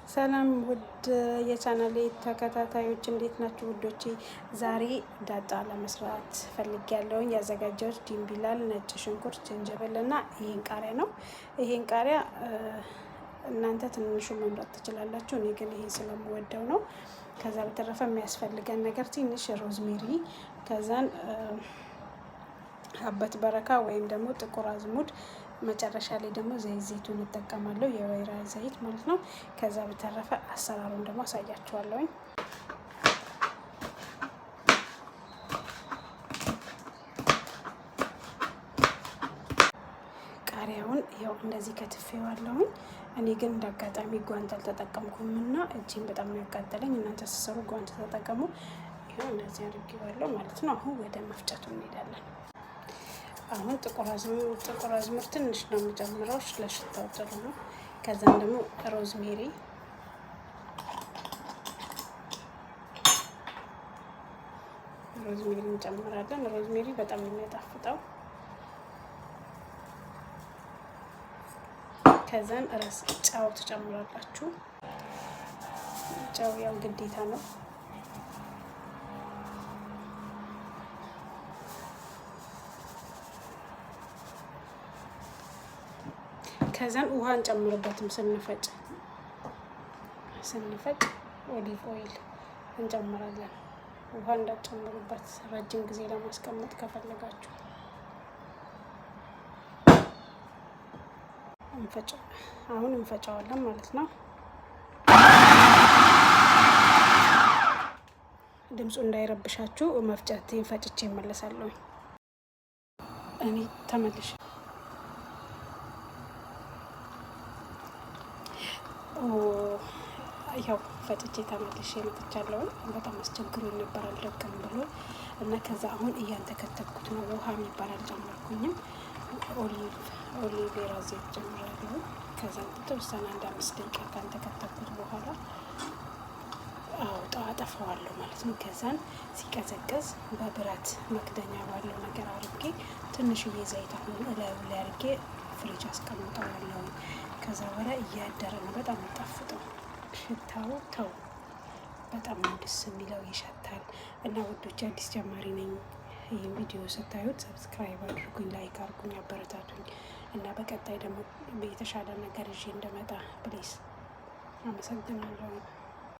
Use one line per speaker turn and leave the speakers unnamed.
ሰላም ውድ የቻናሌ ተከታታዮች እንዴት ናችሁ? ውዶቼ ዛሬ ዳጣ ለመስራት ፈልጌያለሁኝ። ያዘጋጀሁት ድንብላል፣ ነጭ ሽንኩርት፣ ጀንጀብል እና ይሄን ቃሪያ ነው። ይሄን ቃሪያ እናንተ ትንሹ መምረጥ ትችላላችሁ። እኔ ግን ይሄን ስለምወደው ነው። ከዛ በተረፈ የሚያስፈልገን ነገር ትንሽ rosemary፣ ከዛን ሀበት በረካ ወይም ደግሞ ጥቁር አዝሙድ፣ መጨረሻ ላይ ደግሞ ዘይት ዘይቱን እጠቀማለሁ፣ የወይራ ዘይት ማለት ነው። ከዛ በተረፈ አሰራሩን ደግሞ አሳያችኋለሁኝ። ቃሪያውን ያው እንደዚህ ከትፌዋለሁኝ። እኔ ግን እንደ አጋጣሚ ጓንት አልተጠቀምኩም እና እጄን በጣም ነው ያቃጠለኝ። እናንተ ስትሰሩ ጓንት ተጠቀሙ። ይኸው እንደዚህ አድርጌዋለሁ ማለት ነው። አሁን ወደ መፍጨቱ እንሄዳለን። አሁን ጥቁር አዝሙድ ትንሽ ነው የምጨምረው፣ ለሽታው ጥሩ ነው። ከዛም ደግሞ rosemary፣ rosemary እንጨምራለን። Rosemary በጣም ነው የሚያጣፍጠው። ከዛን ራስ ጨው ትጨምራላችሁ። ጨው ያው ግዴታ ነው። ከዛን ውሃ እንጨምርበትም ስንፈጭ olive oil እንጨምራለን። ውሃ እንዳትጨምሩበት ረጅም ጊዜ ለማስቀመጥ ከፈለጋችሁ። አሁን እንፈጨዋለን ማለት ነው። ድምፁ እንዳይረብሻችሁ መፍጨቴን ፈጭቼ እመለሳለሁ። እኔ ተመልሼ ያው ፈጭቼ ተመልሼ መጥቻለሁ። በጣም አስቸግሮኝ ነበር አልደቅም ብሎ እና ከዛ አሁን እያንተከተኩት ነው። ውሃ የሚባል አልጨመርኩኝም። Olive vera ዘይት ጨምራለሁ። ከዛ ተወሰነ አንድ 5 ደቂቃ ካንተከተኩት በኋላ አውጣ አጠፋዋለሁ ማለት ነው። ከዛን ሲቀዘቅዝ በብረት መክደኛ ባለው ነገር አድርጌ ትንሽዬ ዘይት አሁን እላዩ ላይ አድርጌ ፍሪጅ አስቀምጠዋለሁ። ከዛ በኋላ እያደረ ነው በጣም የሚጣፍጠው። ሽታው ተው በጣም ነው ደስ የሚለው፣ ይሸታል። እና ውዶች አዲስ ጀማሪ ነኝ። ይህን ቪዲዮ ስታዩት subscribe አድርጉኝ፣ like አድርጉኝ፣ አበረታቱኝ እና በቀጣይ ደግሞ የተሻለ ነገር ይዤ እንደመጣ please። አመሰግናለሁ።